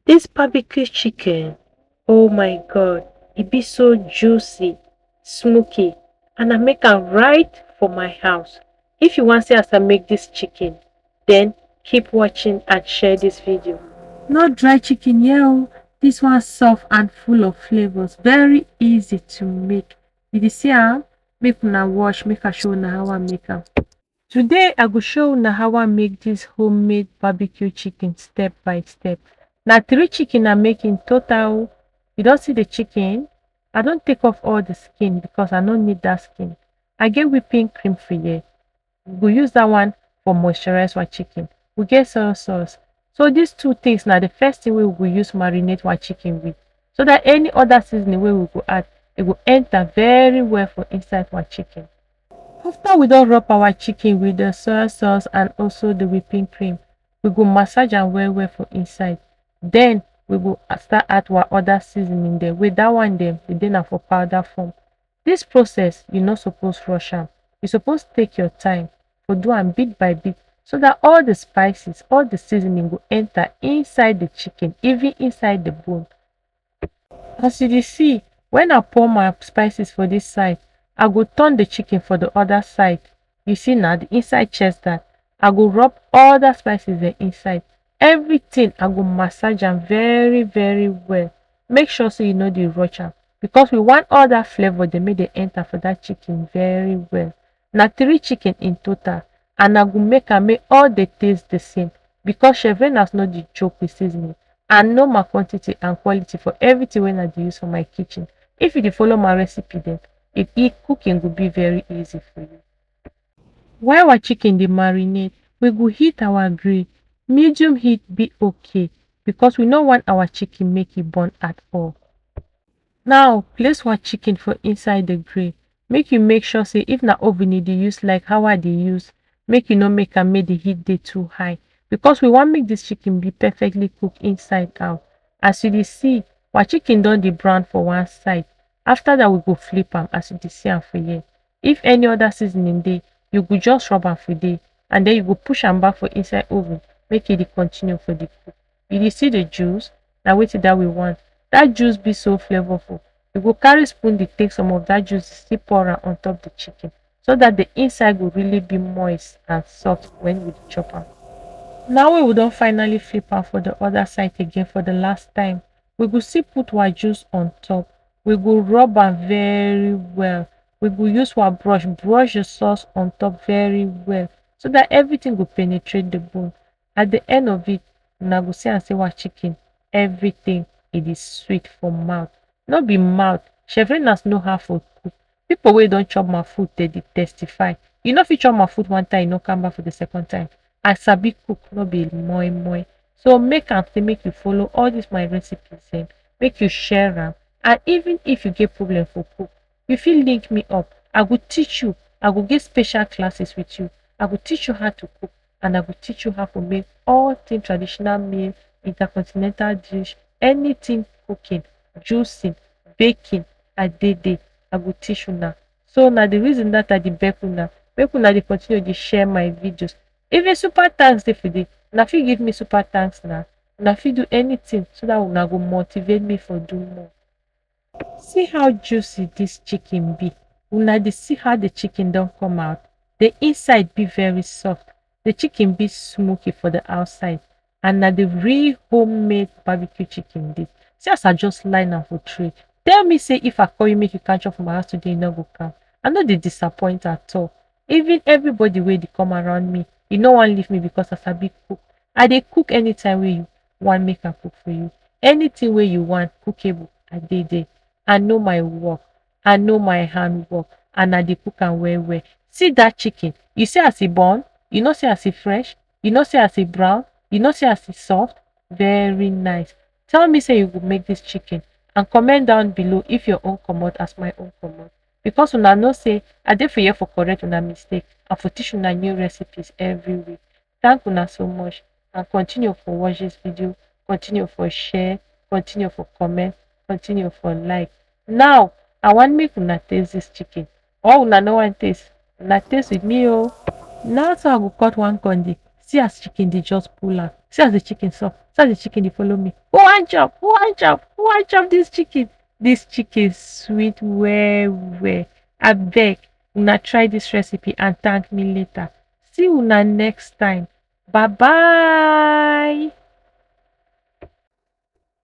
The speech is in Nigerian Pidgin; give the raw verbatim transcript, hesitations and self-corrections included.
This barbecue chicken, oh my God, e be so juicy, smoky, and I make am right for my house. If you wan see as I make this chicken, then keep watching and share this video. No dry chicken here o. This one soft and full of flavors, very easy to make. You dey see am? Make una watch, make I show una how I make am. Today, I go show una how I make this homemade barbecue chicken step by step. Na three chicken I make in total. You don see the chicken? I don take off all the skin because I no need that skin. I get whipping cream for here. We go use that one for moisturize our chicken. We get soy sauce. So these two things na the first thing wey we go use marinate our chicken with, so that any other seasoning wey we go add, e go enter very well for inside our chicken. After we don rub our chicken with the soy sauce and also the whipping cream, we go massage am well well for inside. Then we go start add our other seasoning dem, wey that one dem, e dey na for powder form. This process, you no suppose rush am. You suppose take your time for do am bit by bit, so that all the spices, all the seasoning go enter inside the chicken, even inside the bone. As you dey see, when I pour my spices for this side, I go turn the chicken for the other side. You see na, the inside chest that, I go rub all that spices dem inside. Everything, I go massage am very, very well. Make sure say you no dey rush am, because we want all that flavor dem make dem enter for that chicken very well. Na three chicken in total, and I go make am make all dey taste the same, because Chef Renas no dey joke with seasoning. I know my quantity and quality for everything wey I dey use for my kitchen. If you dey follow my recipe dem, e, e cooking go be very easy for you. While our chicken dey marinate, we go heat our grill. Medium heat be okay, because we no want our chicken make e burn at all. Now, place our chicken for inside the grill. Make you make sure say if na oven you dey use, like how I dey use, make you no make am make the heat dey too high, because we wan make this chicken be perfectly cooked inside out. As you dey see, our chicken don dey brown for one side. After that, we go flip am as you dey see am for here. If any other seasoning dey, you go just rub am for there, and then you go push am back for inside oven, make e dey continue for the cook. You dey see the juice? Na wetin that we want. That juice be so flavorful. You go carry spoon dey take some of that juice, still pour am on top the chicken, so that the inside go really be moist and soft when we dey chop am. Now wey we don finally flip am for the other side again for the last time, we go still put our juice on top. We go rub am very well. We go use our brush, brush the sauce on top very well, so that everything go penetrate the bone. At the end of it, una go see am say our chicken, everything, e dey sweet for mouth. No be mouth, Chef Renas know how for cook. People wey don chop my food, dem dey testify. You no fit chop my food one time, you no come back for the second time. I sabi cook, no be moi moi. So make am say make you follow all these my recipes dem, make you share am. And even if you get problem for cook, you fit link me up. I go teach you. I go get special classes with you. I go teach you how to cook, and I go teach you how to make all thing traditional meal, intercontinental dish, anything cooking, juicing, baking, I dey there. I go teach una. So na the reason that I dey beg una, make una dey continue dey share my videos. Even super thanks dey for there. Una fit give me super thanks na. Una fit do anything so that una go motivate me for do more. See how juicy this chicken be. Una dey see how the chicken don come out. The inside be very soft. The chicken be smoky for the outside. And na the real homemade barbecue chicken this. See as I just line am for tray. Tell me say if I call you make you come chop for my house today, you no go come. I no dey disappoint at all. Even everybody wey dey come around me, e no wan leave me because I sabi cook. I dey cook anytime wey you wan make I cook for you. Anything wey you want cookable, I dey there. I know my work. I know my hand work, and I dey cook am well well. See that chicken. You see as e burn? You no see as e fresh? You no see as e brown? You no see as e soft? Very nice. Tell me say you go make this chicken, and comment down below if your own comot as my own comot. Because una know say I dey for here for correct una mistake and for teach una new recipes every week. Thank una so much, and continue for watch this video, continue for share, continue for comment, continue for like. Now, I wan make una taste this chicken. Or una no wan taste? Una taste with me o. Now so I go cut one con dey see as chicken dey just pull am. See as the chicken soft. See as the chicken dey follow me. Who wan chop? Who wan chop? Who wan chop this chicken? This chicken sweet well well. Abeg, una try this recipe and thank me later. See una next time. Bye bye.